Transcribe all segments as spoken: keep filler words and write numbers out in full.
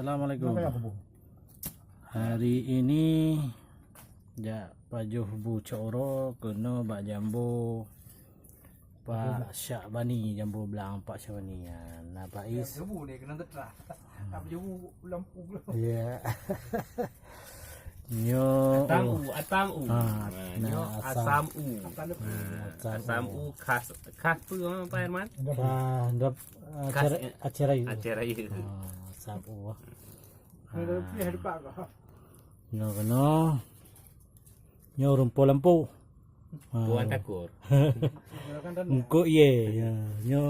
Assalamualaikum. Hari ini jak pajoh bu cok uroe keunoe bak jambo Pak Syakbani, jambo blang Pak Syakbani. Ya, nah Pak Is. Jambo ni kena tetra. Tak jambo lampu. Ya. Nyo. Atang u, atang u. Ah, nah, nyo asam. Asam u. Asam u. Ah, asam u khas, khas tu apa, Herman? Khas, ah, khas, Aceh, Aceh Rayu. Aceh Rayu. Ah, asam u. Ah. Nyo keunoe. Nyo rumpok lampu. Ah. Tuan Takur. Eungkôt Ye, ya. Nyo,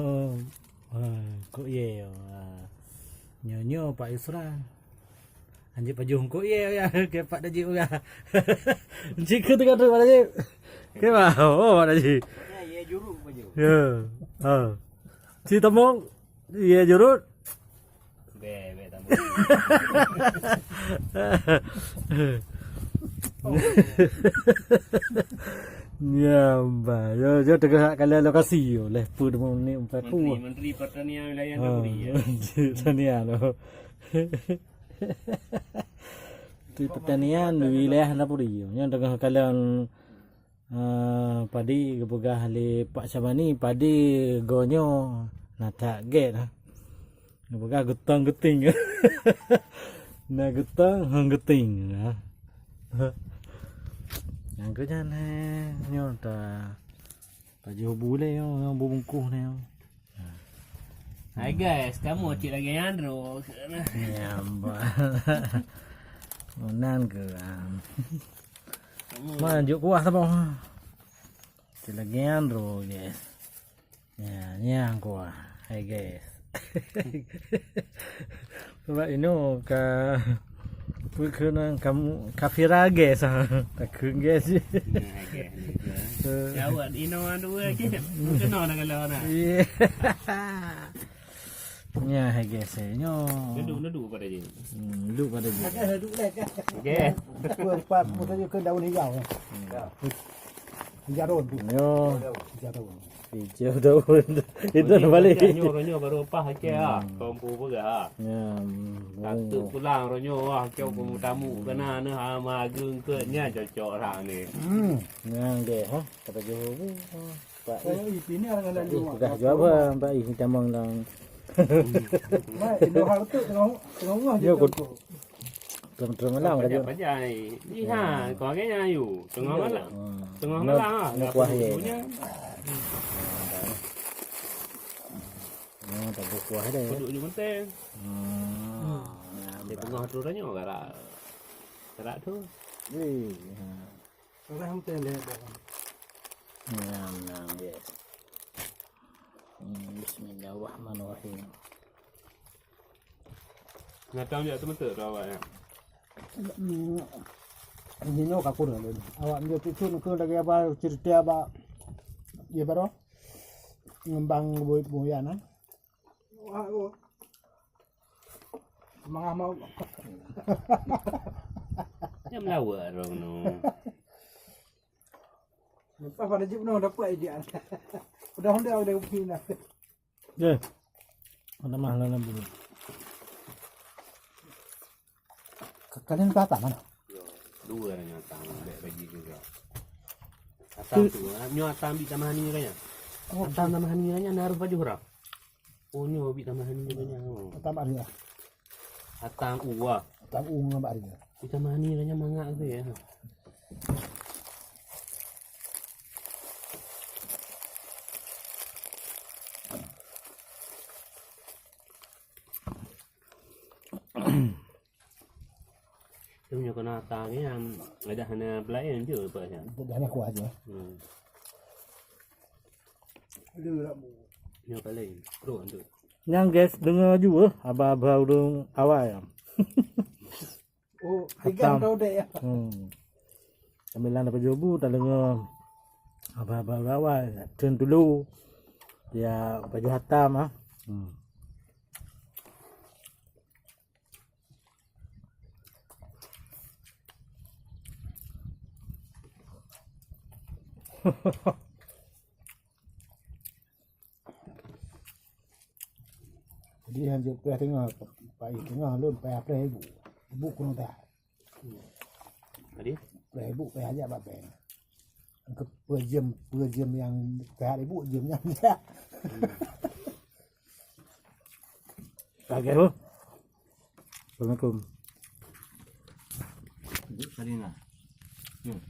ah, Eungkôt Ye, ya. Nyo, nyo Pak Yusra. Anjing pajoh Eungkôt Ye, ya. Ke Pak Dajik Uga. Encik ke teuka tu Pak Dajik. Ke bah, oh Pak Dajik. Ya, ya jurut pajoh. Ya. Ha. Si tamong, ya jurut. Be, be, tambah. Ya, bah. Yo, yo, tengah kat lokasi, yo. Leh pun mau ni empat menteri, menteri pertanian wilayah Napuri, ya. Menteri pertanian, lo. Menteri pertanian wilayah Napuri, yo. Yang tengah kalian Ah, padi geupeugah lé Pak Syabani, padi goe nyoe na that gét, ha. Geupeugah geutong geuting. Na geutong hong geuting, ha. Nyang keu nyan, eh, nyoe ta, tajoh bu lé nyoe, nyoe bu bungkôh nyoe. Hai guys, kamoe cit lagèe nyan ro. Nyambah. Meunan keu, ah. Ma jok kuah saboh. Cit lagèe nyan ro, guys. Ya, nyang kuah. Hai guys. Sebab inoe ka, peue kheun kamoe ka viral guys. Takheun guys. Nah, guys. Eh. Ya, awak inoe dua je. Kena dah kalau nak. Iya. Nya hai guys, eh. Nyo. Duduk, duduk pada je. Hmm, duduk pada je. Ada duduk dah. Okey. Dua, empat, muka je ke daun hijau, eh. Hmm. Hijau daun tu. Nyo. Hijau daun. Hijau daun. Itu balik. Nyoe, nyoe baru pah Aceh ah. Hmm. Kaum pu peugah ah. Ya, hmm. Satu pulang ronyo ah, kau pemutamu kena ni ha mageung ke nya cocok orang ni. Hmm. Nyang deh ha, kata Johor tu. Pak. Oh, ih, ini orang ada lima. Peugah jawab ha, Pak Ih tamong lang. Mai, Indohar tu tengah tengah rumah je. Yo, tu. Terang-terang malam ka jeuet. Pajak-pajak ni. Ih, ha, kau agaknya ayu. Tengah malam. Hmm. Tengah malam ah. Nak kuah ye. Oh, tak ada kuah dah. Duduk je penting. Hmm. Di tengah tu tanya garak. Garak tu. Eh, ha. Orang tu yang dia buat. Nyam, nyam, yes. Hmm, bismillahirrahmanirrahim. Nyata jak semetok tu awak ya. Hmm. Ini nyoe ka kurang lagi. Awak nyoe tu tu ke lagi apa cerita apa? Ya baru ngembang buat buyan ah. Wah, oh. Semangat mau. Nyam lawa rong no. Lepas pada jip no dapat idea. Udah honda udah kopi dah. Ya. Ada mah lah dulu. Ka-, kalian ke atas mana? Dua orang nyatang, dek bagi juga. Atang tu, nyoe atang bi tamah ni kanya. Oh, atang tamah ni kanya na harus baju orang. Oh, nyoe bi tamah ni kanya. Atang bak dia. Atang uwa. Atang uwa bak dia. Bi tamah ni kanya mangat tu ya. Tu nyoe kena atang ni, ada hana belayan je apa ya. Dah hana kuah je. Hmm. Nyoe paling pro tu. Nyang guys, dengar juga haba-haba urang awai. Oh, tiga tau dek ya. Hmm. Sambilan dapat jobu, tak dengar haba-haba urang awai. Tun dulu. Ya, baju hatam ah. Hmm. Jadi hanjeuet payah tengok Pai teungoh lôn pai preh ibu. Ibu kurang sehat. Jadi? Preh ibu pai hajat bak bank. Engke peue jeuem, peue jeuem nyang sehat ibu, jeuem nyang sehat. Oke, Bu. Assalamualaikum. Salina. Hmm.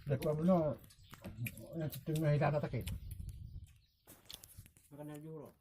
Dah kuat benar. Yang setengah hilang dah sakit. Makan dari Johor.